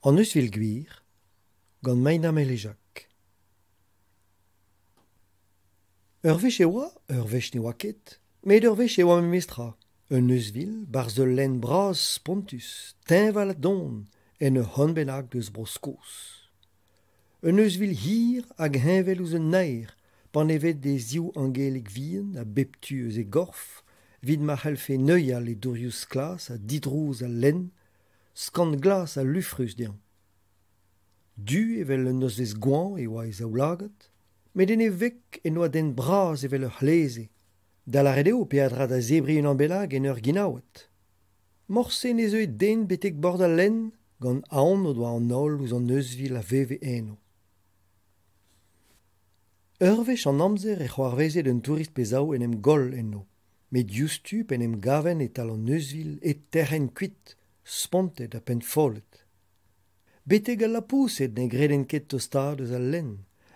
An euzhvil gwir, gant Maina Melejac. Ur wech e oa, ur wech ne oa ket, met ur wech e oa memestra, un euzhvil 'barzh ul lenn bras spontus, teñval ha don, en ur c'horn bennak deus Bro-Skos. Un euzhvil hir hag heñvel ouzh un naer, panevet d'e ziv angelig vihan a bep tu eus e gorf evit ma c'hellfe neuial e dourioù sklas ha didrouz al lenn, skant glas ha lufrus dezhañ. Du evel un nozvezh goañv e oa e zaoulagad, met en e veg en doa dent bras evel ur c'hleze, da lâret eo peadra da zebriñ unan bennak en ur ginaoued. Morse ne zeue den betek bord al lenn gant aon o doa an holl ouzh an euzhvil a veve eno. Ur wech an amzer e c'hoarveze d'un tourist pe zaou en em goll eno, met diouzhtu p'en em gavent e-tal an euzhvil e tec'hent kuit, spontet ha pennfollet. Betek al lapoused ne gredent ket tostaat eus al lenn,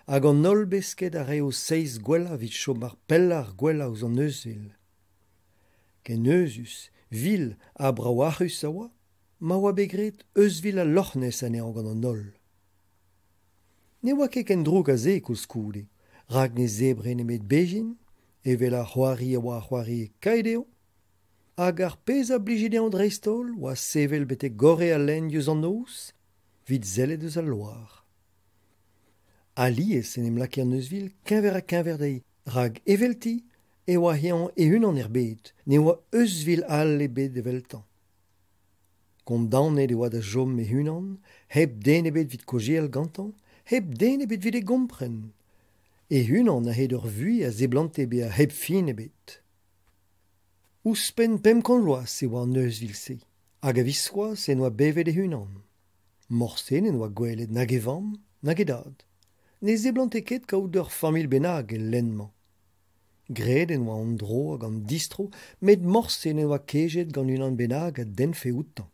hag an holl besked a rae o seizh gwellañ evit chom ar pellañ ar gwellañ ouzh an euzhvil. Ken euzhus, vil ha braouac'hus a oa, ma oa bet graet euzhvil al Loch Ness anezhañ gant an holl. Ne oa ket ken drouk ha se koulskoude, rak ne zebre nemet bezhin, evel ar c'hoari a oa ar c'hoari kae dezhañ, hag ar pezh a blije dezhañ dreist-holl oa sevel betek gorre al lenn diouzh an noz evit sellet eus al loar. Alies en em lakae an euzhvil keñver-ha-keñver dezhi, rak evelti e oa eñ e-unan er bed, ne oa euzhvil all ebet eveltañ. Kondaonet e oa da chom e-unan, hep den ebet evit kaozeal gantañ, hep den ebet evit e gompren. E-unan a-hed ur vuhez a seblante bezañ hep fin ebet. Ouzhpenn 500 vloaz e oa an euzhvil-se, hag a-viskoazh en doa bevet e-unan. Morse n'en doa gwelet nag e vamm nag e dad. Ne seblante ket kaout ur familh bennak el lenn-mañ. Graet en doa an dro hag an distro met morse ne oa kejet gant unan bennak a dennfe outañ.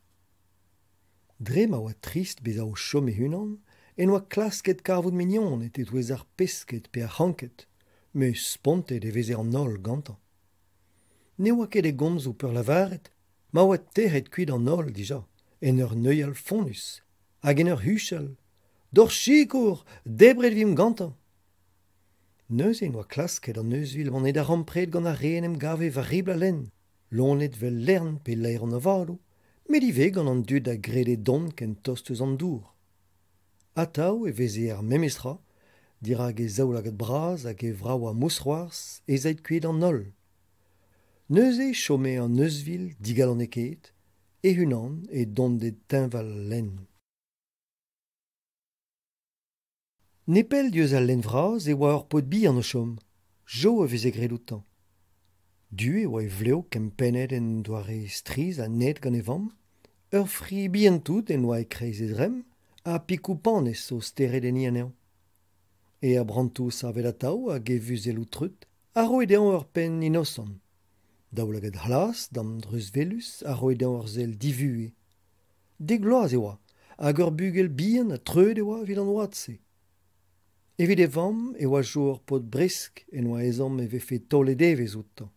Dre ma oa trist bezañ o chom e-unan en doa klasket kavout mignoned e-touez ar pesked pe ar c'hranked, met spontet e veze an holl gantañ. Ne oa ket e gomzoù peurlavaret ma oa tec'het kuit an holl dija, en ur neuial fonnus hag en ur huchal D'hor sikour, debret 'vimp gantañ ! Neuze en doa klasket an euzhvil mont e darempred gant ar re en em gave war ribl al lenn, loened 'vel lern pe laeron avaloù, met ivez gant an dud a grede dont ken tost eus an dour. Atav e veze ar memes tra, dirak e zaoulagad bras hag e vravañ mousc'hoarzh ez aet kuit an holl. Neuze e chome an euzhvil digalonekaet, e-unan e donded teñval al lenn. Nepell diouzh al lenn vras e oa ur paotr bihan o chom, Jo a veze graet outañ. Du e oa e vlev kempennet en un doare strizh ha net gant e vamm, ur fri bihan-tout en doa e-kreiz e dremm ha pikoù-panez o steredenniñ anezhañ. E abrantoù savet atav hag e vuzelloù treut a roe dezhañ ur penn inosant. Daoulagad c'hlas damdreuzwelus a roe dezhañ ur sell divuhez. Dek vloaz e oa hag ur bugel bihan ha treut e oa evit an oad-se. Evit e vamm e oa Jo ur paotr bresk en doa ezhomm e vefe taolet evezh outañ.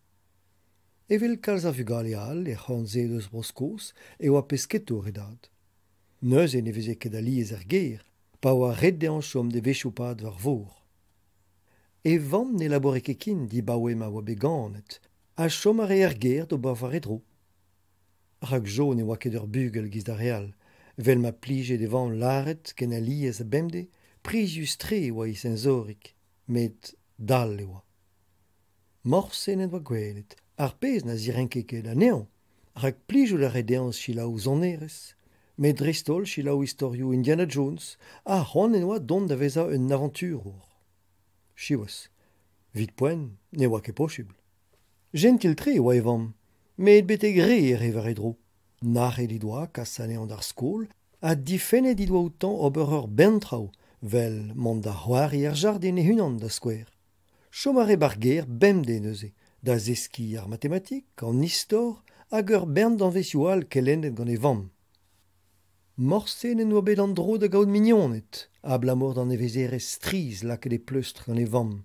Evel kalz a vugale all er c'horn-se eus Bro-Skos e oa pesketour e dad. Neuze ne veze ket alies er gêr, pa oa ret dezhañ chom devezhioù-pad war vor. E vamm ne laboure ket ken dibaoe ma oa bet ganet ha chom a rae er gêr d'ober war e dro. Rak Jo ne oa ket ur bugel 'giz d'ar re all, 'vel ma plije d'e vamm lâret ken alies ha bemdez, prizius-tre e oa he senzorig, met dall e oa. Morse n'en doa gwelet, ar pezh na zirenke ket anezhañ, rak plijout a rae dezhañ selaou sonerezh, met dreist-holl selaou istorioù Indiana Jones ha c'hoant en doa dont da vezañ un avanturour. Siwazh, evit poent ne oa ket posubl. Jentil-tre e oa e vamm, met betek re e rae war e dro. Nac'het he doa kas anezhañ d'ar skol ha difennet he doa outañ ober ur bern traoù, 'vel mont da c'hoari er jardin e-unan da skouer. Chom a rae 'ba'r gêr bemdez neuze, da zeskiñ ar matematik, an istor hag ur bern danvezioù all kelennet gant e vamm. Morse n'en doa bet an dro da gaout mignoned, abalamour d'an evezherezh strizh lakaet e pleustr gant e vamm.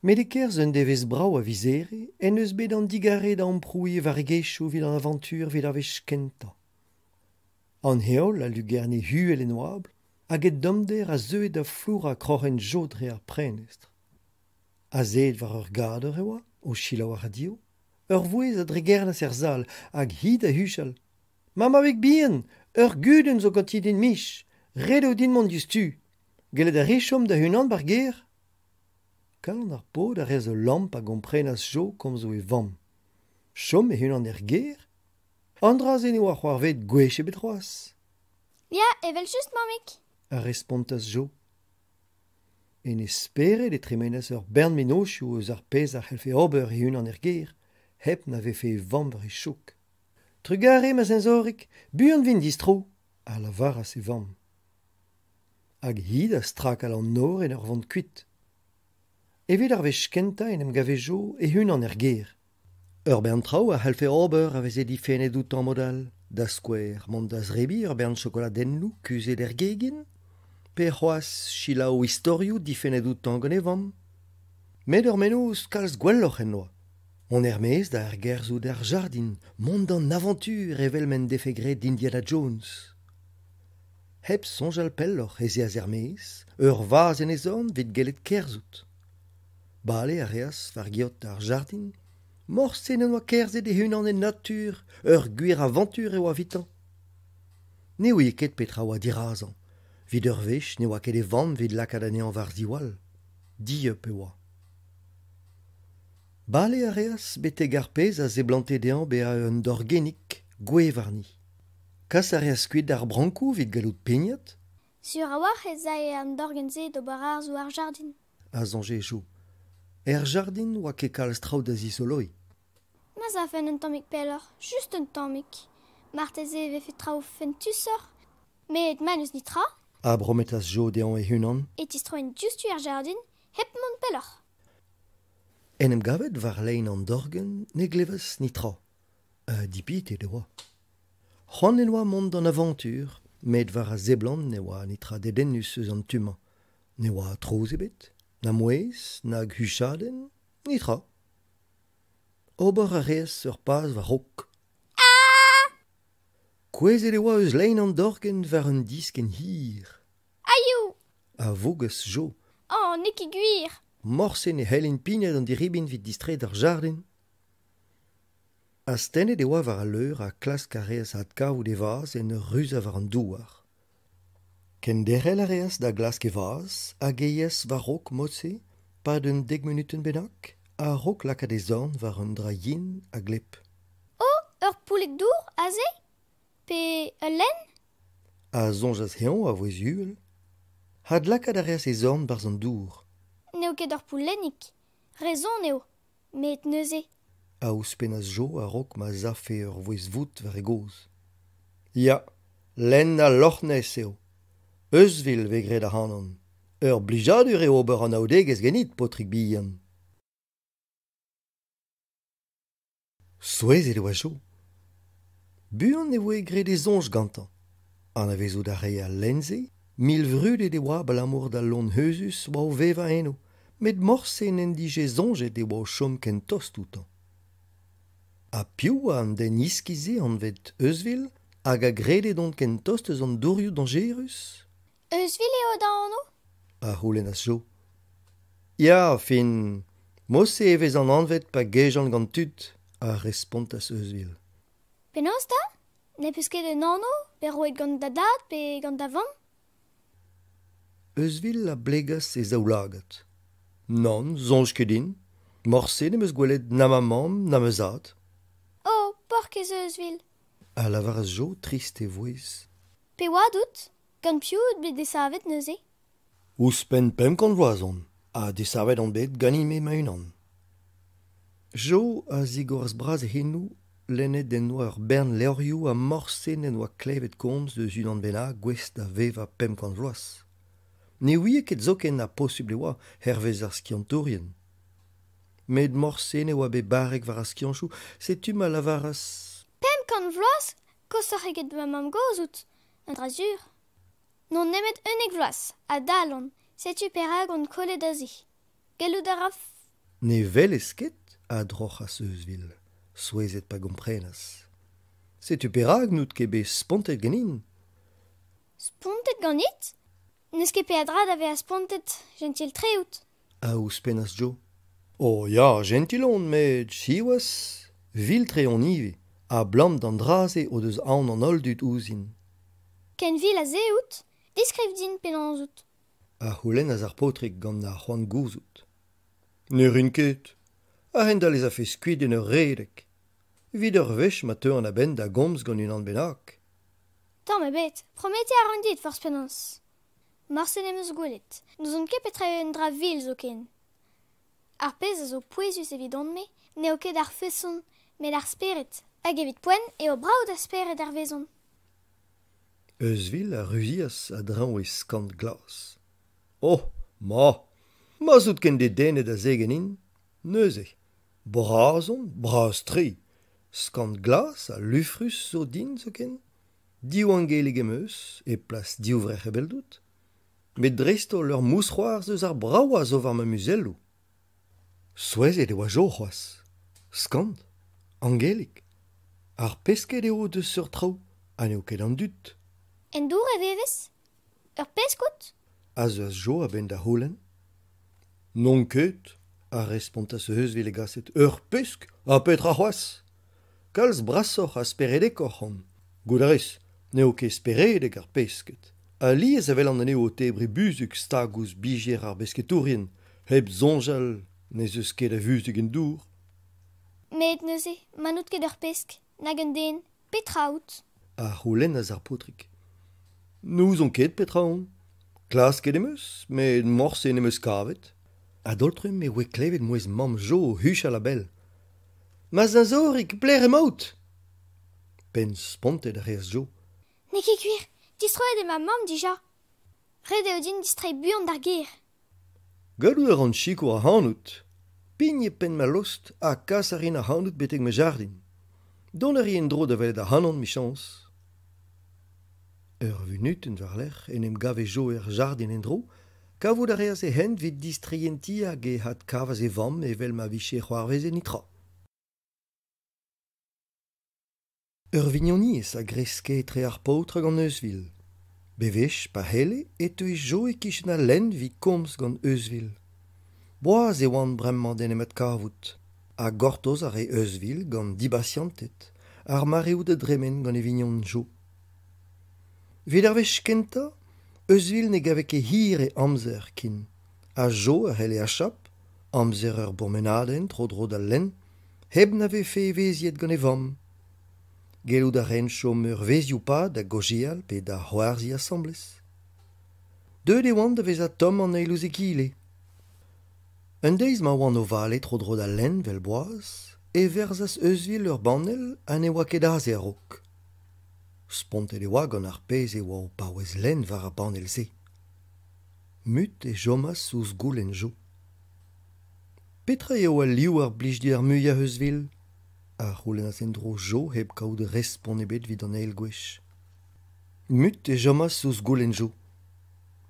Met e-kerzh un devezh brav a viz Here en deus bet an digarez da amprouiñ e varregezhioù evit an avantur evit ar wech kentañ. An heol a lugerne uhel en oabl hag e dommder a zeue da flourañ kroc'hen Jo dre ar prenestr. Azeet war ur gador e oa, o selaou ar radio. Ur vouezh a dregernas er sal hag hi da huchal. Ma mabig bihan, ur gudenn zo ganti din Mich. Ret eo din mont diouzhtu. Gellet a ri chom da-unan ba'r gêr ? Kalon ar paotr a reas ul lamm pa gomprenas Jo komzoù e vamm. Chom e-unan er gêr ? An dra-se ne oa c'hoarvezet gwech ebet c'hoazh. Ya, evel-just, mammig. A respontas Jo. En e spered e tremenas ur bern mennozhioù eus ar pezh a c'hellfe ober e-unan er gêr, hep na vefe e vamm war e chouk. Trugarez, ma zeñzorig, buan 'vin distro, a lavaras e vamm. Hag hi da strakal an nor en ur vont kuit. Evit ar wech kentañ en em gave Jo e-unan er gêr. Ur bern traoù a c'hallfe ober a veze difennet outañ mod-all, da skouer mont da zebriñ ur bern chokoladennoù kuzhet er gegin, pe c'hoazh selaou istorioù difennet outañ gant e vamm. Met ur mennozh kalz gwelloc'h en doa. Mont er-maez da ergerzhout er jardin, mont d'an avantur evel m'en defe graet Indiana Jones. Hep soñjal pelloc'h ez eas er-maez, ur vazh en e zorn evit gellet kerzhout. Bale a reas war geot ar jardin. Morse n'en doa kerzhet e-unan en natur, ur gwir avantur e oa evitañ. Ne ouie ket petra oa dirazañ. Evit ur wech ne oa ket e vamm evit lakaat anezhañ war ziwall. Dieub e oa. Bale a reas betek ar pezh a seblante dezhañ bezañ un dorgennig gouez warni. Kas a reas kuit ar brankoù evit gallout pignat. Sur a-walc'h ez ae an dorgenn-se d'ober harzoù ar jardin. A soñje Jo. Er jardin 'oa ket kalz traoù da zizoloiñ. Ma 'z afen un tammig pelloc'h, just un tammig. Marteze e vefe traoù fentusoc'h. Met ma n'eus netra. A brometas Jo dezhañ e-unan. E tistroin diouzhtu er jardin hep mont pelloc'h. En em gavet war-lein an dorgenn ne glevas netra. Ha dipitet e oa. C'hoant en doa mont d'an avantur, met war a seblant ne oa netra dedennus eus an tu-mañ. Ne oa trouz ebet, na mouezh, nag huchadenn, netra. Ober a reas ur paz war-raok. Kouezhet e oa eus lein an dorgenn war un diskenn hir. Aiou! A vougas Jo. Oh, n'eo ket gwir! Morse ne c'hellin pignat an diribin evit distreiñ d'ar jardin. Astennet e oa war al leur ha klask a reas adkavout e vazh en ur ruzañ war an douar. Kenderc'hel a reas da glask e vazh hag e yeas war-raok mod-se 'pad un dek munutenn bennak a-raok lakaat e zorn war un dra yen ha gleb. Oh, ur poullig dour aze ? Pe ul lenn ? A soñjas eñ a vouezh uhel. Adlakaat a reas e zorn 'barzh an dour. N'eo ket ur poullennig. Re zon eo. Met neuze. A ouzhpennas Jo a-raok ma savfe ur vouezh vout war e gaoz. Ya, lenn al Loch Ness eo. Euzhvil 'vez graet ac'hanon. Ur blijadur eo ober anaoudegezh ganit, paotrig bihan. Souezhet e oa Jo. Buan e voe graet e soñj gantañ. Anavezout a rae al lenn-se, mil vrudet e oa abalamour d'al loen euzhus oa o vevañ eno, met morse n'en dije soñjet e oa o chom ken tost outañ. Ha piv oa an den iskis-se anvet Euzhvil hag a grede dont ken tost eus an dourioù dañjerus ? Euzhvil eo da anv ? A c'houlennas Jo. Ya, fin, mod-se e vezan anvet pa gejan gant tud, a respontas Euzhvil. Penaos 'ta ? N'ez peus ket un anv bet roet gant da dad pe gant da vamm ? Euzhvil a blegas e zaoulagad. Nann, soñj ket din. Morse n'em eus gwelet na ma mamm na ma zad. Oh, paourkaezh Euzhvil ! A lavaras Jo trist e vouezh. Pe oad out ? Gant piv out bet desavet neuze ? Ouzhpenn 500 vloaz on, ha desavet on bet ganin-me ma-unan. Jo a zigoras bras e c'henoù, lennet en doa ur bern levrioù ha morse n'en doa klevet komz eus unan bennak gouest da vevañ 500 vloaz. Ne ouie ket zoken ha posupl e oa, hervez ar skiantourien. Met morse ne oa bet barrek war ar skiantoù, setu ma lavaras 500 vloaz ? Koshoc'h eget ma mamm-gozh out, un dra sur. N'on nemet 11 vloaz, ha dall on, setu perak on kollet aze. Gallout a ra Ne welez ket ? a droc'has Euzhvil, souezhet pa gomprenas. Setu perak n'out ket bet spontet ganin. Spontet ganit? N'eus ket peadra da vezañ spontet, jentil-tre out. A ouzhpennas Jo. Oh ya, jentil on, met siwazh, vil-tre on ivez, abalamour d'an dra-se o deus aon an holl dud ouzhin. Ken vil ha se out? Deskriv din penaos out. A c'houlennas ar paotrig gant ar c'hoant gouzout. Ne rin ket. A-hend-all ez afe skuit en ur redek. Evit ur wech ma teuan a-benn da gomz gant unan bennak. Tamm ebet, prometiñ a ran dit forzh penaos. Morse n'em eus gwelet. N'ouzon ket petra eo un dra vil zoken. Ar pezh a zo pouezus evidon-me n'eo ket ar feson, met ar spered. Hag evit poent eo brav da spered hervezon. Euzhvil a ruzias a-dreñv e skant glas. Oh, ma! Ma'z out ken dedennet ha se ganin, neuze. Bras on, bras-tre. Skant glas ha lufrus zo din zoken. Div angelig em eus, e plas divrec'h eveldout. Met dreist-holl ur mousc'hoarzh eus ar bravañ zo war ma muzelloù. Souezhet e oa Jo c'hoazh. Skant, angelig. Ar pesked eo deus seurt traoù, ha n'eo ket an dud. En dour e vevez? Ur pesk out? A zeuas Jo a-benn da c'houlenn. N'on ket, a respontas euzhvil hegaset. Ur pesk? Ha petra c'hoazh? Kalz brasoc'h ha speredekoc'h on. Goût a rez, n'eo ket speredek ar pesked. Alies e welan anezho o tebriñ buzhug stag ouzh bijer ar besketourien, hep soñjal n'ez eus ket a vuzhug en dour. Met neuze, ma n'out ket ur pesk, nag un den, petra out? A c'houlennas ar paotrig. N'ouzon ket petra on. Klasket em eus, met morse n'em eus kavet. A-daol-trumm e voe klevet mouezh mamm Jo o huchal a-bell. Ma zeñzorig, pelec'h emaout? Penn spontet a reas Jo. N'eo ket gwir, distroet eo ma mamm dija. Ret eo din distreiñ buan d'ar gêr. Gallout a ran sikour ac'hanout. Pign e penn ma lost ha kas a rin ac'hanout betek ma jardin. Dont a ri en-dro da welet ac'hanon 'michañs. Ur vunutenn war-lerc'h en em gave Jo er jardin en-dro. Kavout a reas e hent evit distreiñ en ti hag e adkavas e vamm evel ma vije c'hoarvezet netra. Ur vignoniezh a greske etre ar paotr hag an euzhvil. Bewech, pa c'helle, e teue Jo e-kichen al lenn evit komz gant Euzhvil. Boas e oant bremañ d'en em adkavout, ha gortoz a rae Euzhvil gant dibasianted ar mareoù da dremen gant e vignon Jo. Evit ar wech kentañ, Euzhvil ne gave ket hir e amzer ken, ha Jo a c'helle achap, amzer ur bourmenadenn tro-dro d'al lenn, hep na vefe evezhiet gant e vamm. Gellout a raent chom eurvezhioù-pad da gaozeal pe da c'hoarzhin asambles. Deuet e oant da vezañ tomm an eil ouzh egile. Un deiz ma oant o vale tro-dro d'al lenn 'vel boaz, e verzas Euzhvil ur banell ha ne oa ket aze a-raok. Spontet e oa gant ar pezh e oa o paouez lenn war ar banell-se. Mut e chomas ouzh goulenn Jo. Petra eo al liv a blij dit ar muiañ Euzhvil ? a c'houlennas en-dro Jo hep kaout respont ebet evit an eil gwech. Mut e chomas ouzh goulenn Jo.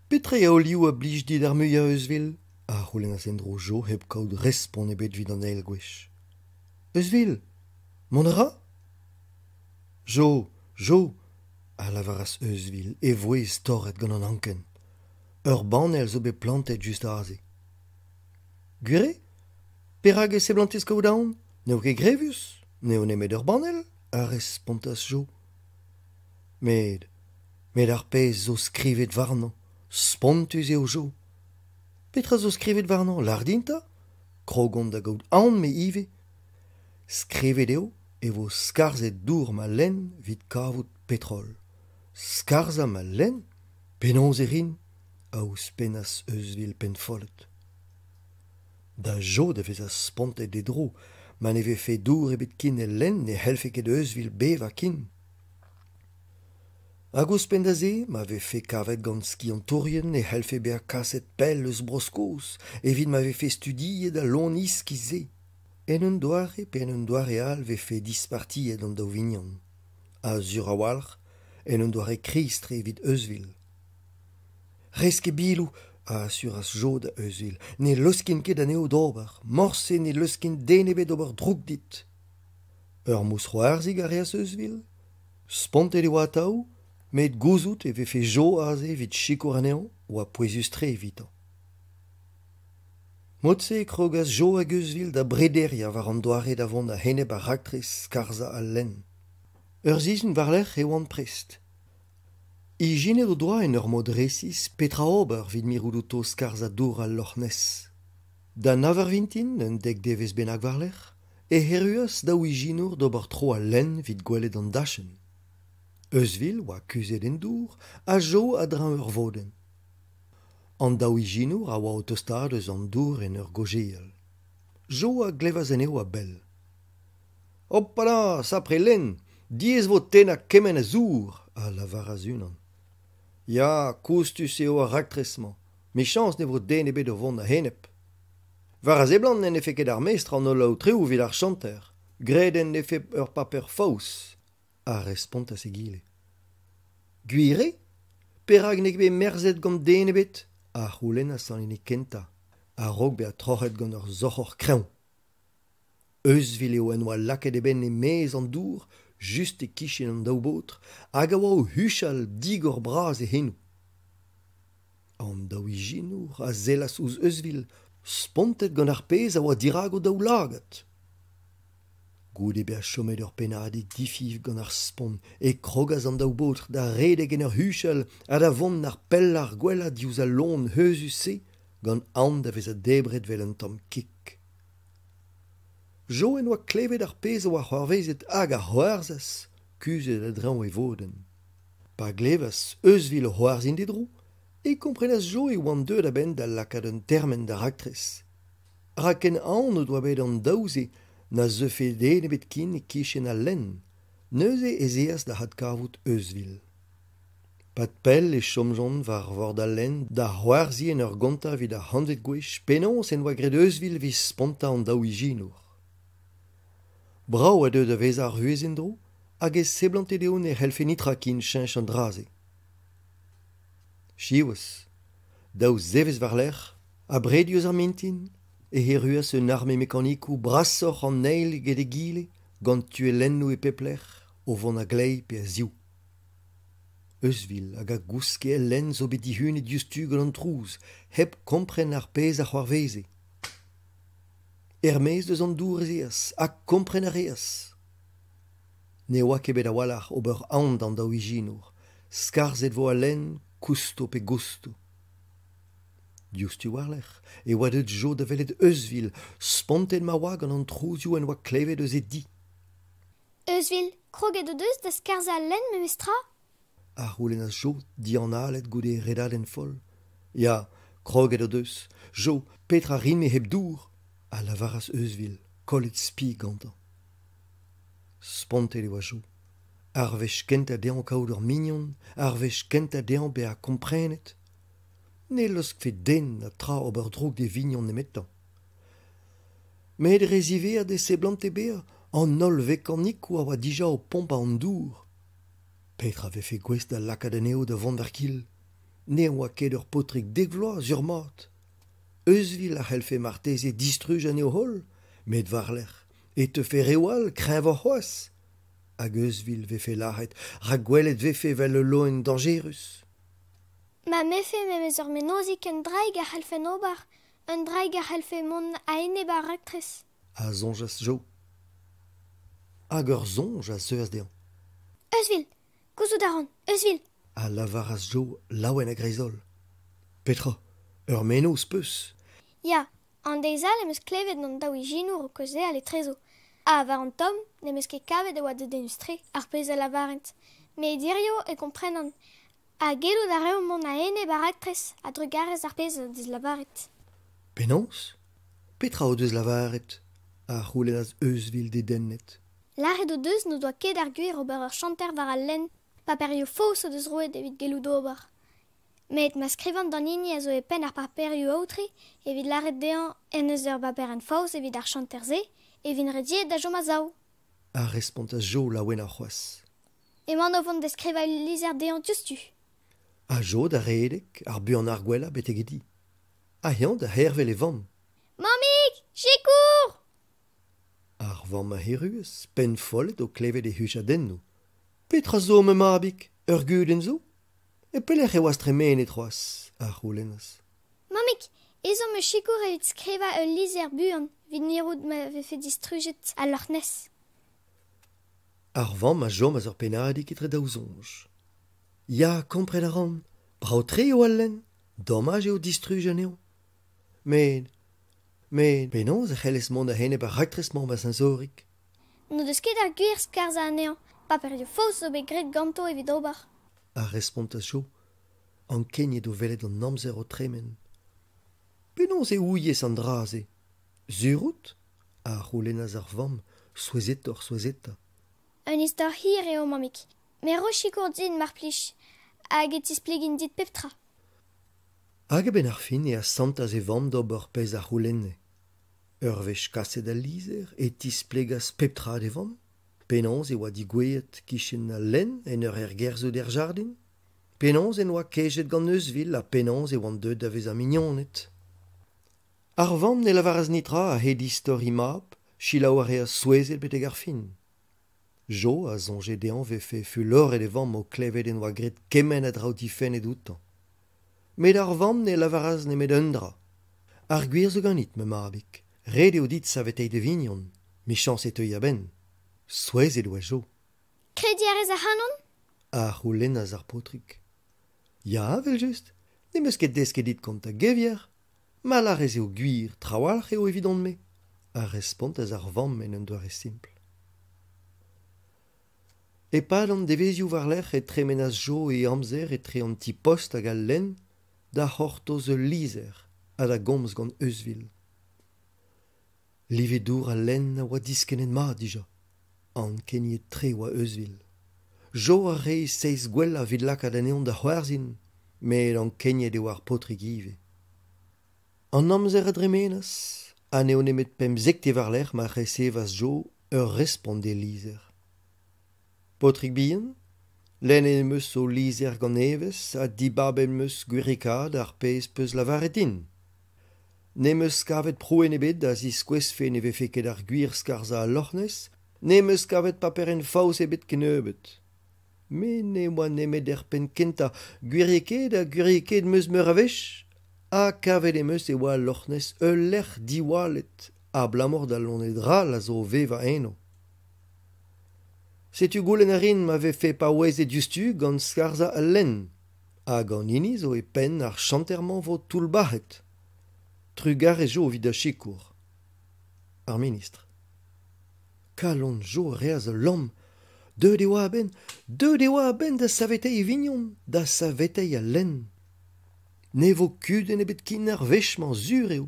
Petra eo al liv a blij dit ar muiañ Euzhvil ? a c'houlennas en-dro Jo hep kaout respont ebet evit an eil gwech. Euzhvil, mont a ra ? Jo, Jo, a lavaras Euzhvil, e vouezh torret gant an anken. Ur banell zo bet plantet just aze. Gwir eo ? Perak e seblantez kaout aon ? N'eo ket grevus, n'eo nemet ur banell, a respontas Jo. Met, met ar pezh zo skrivet warnañ, spontus eo Jo. Petra zo skrivet warnañ, lâr din 'ta ? Krog on da gaout aon me ivez. Skrivet eo e vo skarzhet dour ma lenn evit kavout petrol. Skarzhañ ma lenn ? Penaos e rin ? a ouzhpennas Euzhvil pennfollet. Da Jo da vezañ spontet d'e dro, ma ne vefe dour ebet ken el lenn ne c'hellfe ket Euzhvil bevañ ken. Hag ouzhpenn da se, ma vefe kavet gant skiantourien e c'hellfe bezañ kaset pell eus Bro-Skos evit ma vefe studiet al loen iskis-se. En un doare pe en un doare all 'vefe dispartiet an daou vignon. Ha sur a-walc'h en un doare kriz-tre evit Euzhvil. Rez ket biloù, a asuras Jo da Euzhvil, ne laoskin ket anezho d'ober, morse ne laoskin den ebet d'ober droug dit. Ur mousc'hoarzhig a reas Euzhvil. Spontet e oa atav, Met gouzout e vefe Jo aze evit sikour anezhañ oa pouezus-tre evitañ. Mod-se e krogas Jo hag Euzhvil da brederiañ war an doare da vont a-enep ar raktres skarzhañ al lenn. Ur sizhun war-lerc'h e oant prest. Ijinet o doa en ur mod resis petra ober evit mirout outo skarzhañ dour al Loch Ness. Da nav eur vintin, un dek devezh bennak war-lerc'h, ec'h erruas daou ijinour d'ober tro al lenn evit gwelet an dachenn. Euzhvil oa kuzhet en dour ha Jo a-dreñv ur vodenn. An daou ijinour a oa o tostaat eus an dour en ur gaozeal. Jo a glevas anezho a-bell. Hopala, sapre lenn, diaes 'vo tennañ kement a zour, a lavaras unan. Ya, koustus eo ar raktres-mañ. 'Michañs ne vo den ebet o vont a-enep. War a seblant n'en defe ket ar mestr an holl aotreoù evit ar chanter. Graet en defe ur paper faos, a respontas egile. Gwir eo ? Perak n'eo ket bet merzet gant den ebet ? a c'houlennas an hini kentañ, a-raok bezañ troc'het gant ur soc'hor kreñv. Euzhvil eo en doa lakaet e benn e-maez an dour, just e-kichen an daou baotr, hag a oa o huchal digor-bras e c'henoù. An daou ijinour a sellas ouzh Euzhvil, spontet gant ar pezh a oa dirak o daoulagad. Goude bezañ chomet ur pennadig difiñv gant ar spont e krogas an daou baotr da redek en ur huchal ha da vont ar pellañ ar gwellañ diouzh al loen euzhus-se gant aon da vezañ debret 'vel un tamm kig. Jo en doa klevet ar pezh a oa c'hoarvezet hag a c'hoarzhas, kuzhet a-dreñv e vodenn. Pa glevas euzhvil o c'hoarzhin d'e dro e komprenas Jo e oant deuet a-benn da lakaat un termen d'ar raktres. Rak ken aon o doa bet an daou-se na zeufe den ebet ken e-kichen al lenn, neuze ez eas da adkavout Euzhvil. Pad pell e chomjont war vord al lenn da c'hoarzhin en ur gontañ evit ar c'hantved gwech penaos en doa graet Euzhvil evit spontañ an daou ijinour. Brav a deu da vezañ ar vuhez en-dro hag e seblante dezho ne c'hellfe netra ken cheñch an dra-se. Siwazh, daou zevezh war-lerc'h, abred diouzh ar mintin, ec'h erruas un arme mekanikoù brasoc'h an eil eget egile gant tuellennoù e pep lec'h o vont a-gleiz pe a-ziv. Euzhvil hag a gouske el lenn zo bet dihunet diouzhtu gant an trouz hep kompren ar pezh a c'hoarveze. Er-maez eus an dour ez eas ha kompren a reas. Ne oa ket bet a-walc'h ober aon d'an daou ijinour, skarzhet 'vo al lenn kousto pe gousto. Diouzhtu war-lerc'h e oa deuet Jo da welet Euzhvil, spontet ma oa gant an trouzioù en doa klevet eus e di. Euzhvil, kroget o deus da skarzhañ al lenn memes tra ? A c'houlennas Jo, dianalet goude e redadenn foll. Ya, kroget o deus. Jo, petra 'rin-me hep dour ? a lavaras Euzhvil, kollet spi gantañ. Spontet e oa Jo. Ar wech kentañ dezhañ kaout ur mignon, ar wech kentañ dezhañ bezañ komprenet. Ne laoskfe den na tra ober droug d'e vignon nemetañ. Met re ziwezhat e seblante bezañ, an holl vekanikoù a oa dija o pompañ an dour. Petra 'vefe gouest da lakaat anezho da vont war-gil ? Ne oa ket ur paotrig dek vloaz sur-mat. Euzhvil a c'hellfe marteze distruj anezho holl, met war-lerc'h e teufe reoù all kreñvoc'h c'hoazh. Hag euzhvil 'vefe lâret rak gwelet 'vefe 'vel ul loen dañjerus. Ma 'mefe memes ur mennozhig un draig a c'hallfen ober, un draig a c'hallfe mont a-enep ar raktres. A soñjas Jo. Hag ur soñj a zeuas dezhañ. Euzhvil ! Gouzout a ran, Euzhvil ! A lavaras Jo laouen a-greiz-holl. Petra ? Ur mennozh 'peus ? Ya, an deiz all em eus klevet an daou ijinour o kaozeal etrezo. Ha war an tomm n'em eus ket kavet e oa dedennus-tre ar pezh a lavarent. Met hiziv e komprenan. Ha gellout a reomp mont a-enep ar raktres a-drugarez ar pezh o deus lavaret. Penaos ? Petra o deus lavaret ? a c'houlennas Euzhvil dedennet. Lâret o deus n'o doa ket ar gwir ober ur chanter war al lenn. Paperioù faos o deus roet evit gellout ober. Met ma skrivan d'an hini a zo e penn ar paperioù aotre evit lâret dezhañ en deus ur baperenn faos evit ar chanter-se e vin rediet da chom a-sav. A respontas Jo laouenoc'h c'hoazh. Emaon o vont da skrivañ ul lizher dezhañ diouzhtu. Ha Jo da redek ar buan ar gwellañ betek e di. Ha eñ da c'hervel e vamm. Mammig, sikour ! Ar vamm a erruas, pennfollet o klevet e huchadennoù. Petra zo, ma mabig ? Ur gudenn zo? E pelec'h e oas tremenet c'hoazh? a c'houlennas. Mammig, ezhomm 'm eus sikour evit skrivañ ul lizher buan evit mirout ma vefe distrujet al Loch Ness. Ar vamm a chomas ur pennadig etre daou soñj. Ya, kompren a ran, brav-tre eo al lenn, domaj eo distruj anezhañ. Met, met penaos e c'hellez mont a-enep ar raktres-mañ ma zeñzorig? N'o deus ket ar gwir skarzhañ anezhañ. Paperioù faos zo bet graet ganto evit ober. A respontas Jo, ankeniet o welet an amzer o tremen. Penaos e ouies an dra-se? Sur out? a c'houlennas ar vamm, souezhetoc'h-souezhetañ. Un istor hir eo, mammig. Met ro sikour din, mar plij, hag e tisplegin dit pep tra. Hag a-benn ar fin e asantas e vamm d'ober pezh a c'houlenne. Ur wech kaset al lizher e tisplegas pep tra d'e vamm, penaos e oa degouezhet 'kichen al lenn en ur ergerzhout er jardin, penaos en doa kejet gant euzhvil ha penaos e oant deuet da vezañ mignoned. Ar vamm ne lavaras netra a-hed istor he mab, selaou a reas souezhet betek ar fin. Jo a soñje dezhañ 'vefe fuloret e vamm o klevet en doa graet kement a draoù difennet outañ. Met ar vamm ne lavaras nemet un dra. Ar gwir zo ganit, ma mabig, ret eo dit saveteiñ da vignon, 'michañs e teui a-benn. Souezhet e oa Jo. Krediñ a rez ac'hanon? A c'houlennas ar paotrig. Ya, evel-just, ne'm eus ket desket dit kontañ gevier. Ma lârez eo gwir, trawalc'h eo evidon-me, a respontas ar vamm en un doare simpl. E-pad an devezhioù war-lerc'h e tremenas Jo e amzer etre an ti-post hag al lenn da c'hortoz ul lizher ha da gomz gant euzhvil. Live dour al lenn a oa diskennet mat dija. Ankeniet-tre e oa euzhvil. Jo a rae seizh gwellañ evit lakaat anezhañ da c'hoarzhin, met ankeniet e oa ar paotrig ivez. An amzer a dremenas ha n'eo nemet pemzektez war-lerc'h ma resevas Jo ur respont d'e lizher. Paotrig bihan, lennet em eus ho lizher gant evezh ha dibabet em eus gwiriekaat ar pezh 'peus lavaret din. Ne'm eus kavet prouenn ebet da ziskouezfe ne vefe ket ar gwir skarzhañ al Loch Ness, ne'm eus kavet paperenn faos ebet kennebeut. Me ne oa nemet er penn-kentañ, gwiriekaet ha gwiriekaet 'm eus meur a wech, ha kavet em eus e oa al Loch Ness ul lec'h diwallet abalamour d'al loened ral a zo o vevañ eno. Setu goulenn a rin ma vefe paouezet diouzhtu gant skarzhañ al lenn, hag an hini zo e penn ar chanter-mañ 'vo toullbac'het. Trugarez Jo evit da sikour. Ar ministr. Kalon Jo a reas ul lamm. Deuet e oa a-benn, deuet e oa a-benn da saveteiñ e vignon, da saveteiñ al lenn. Ne vo kudenn ebet ken ar wech-mañ sur eo.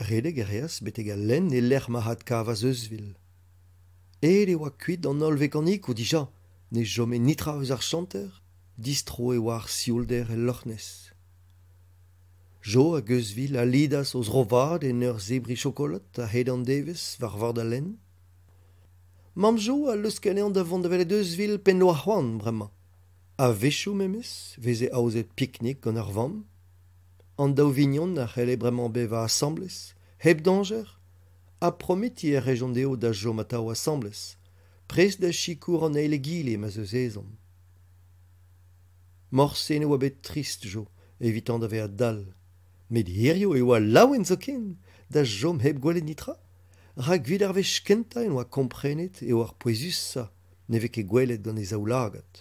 Redek a reas betek al lenn e-lec'h ma adkavas euzhvil. Aet e oa kuit an holl vekanikoù dija, ne chome netra eus ar chanter, distro e oa ar sioulder el Loch Ness. Jo hag euzhvil a lidas o zro vat en ur zebriñ chokolad a-hed an devezh war vord al lenn. Mamm Jo a leusk anezhañ da vont da welet euzhvil p'en doa c'hoant bremañ. A-wechoù memes 'veze aozet piknik gant ar vamm. An daou vignon a c'helle bremañ bevañ asambles, hep dañjer, ha prometiñ a rejont dezho da chom atav asambles, prest da sikour an eil egile ma'z eus ezhomm. Morse ne oa bet trist Jo evitañ da vezañ dall, met hiziv e oa laouen zoken da chom hep gwelet netra, rak evit ar wech kentañ en doa komprenet eo ar pouezusañ ne vez ket gwelet gant e zaoulagad.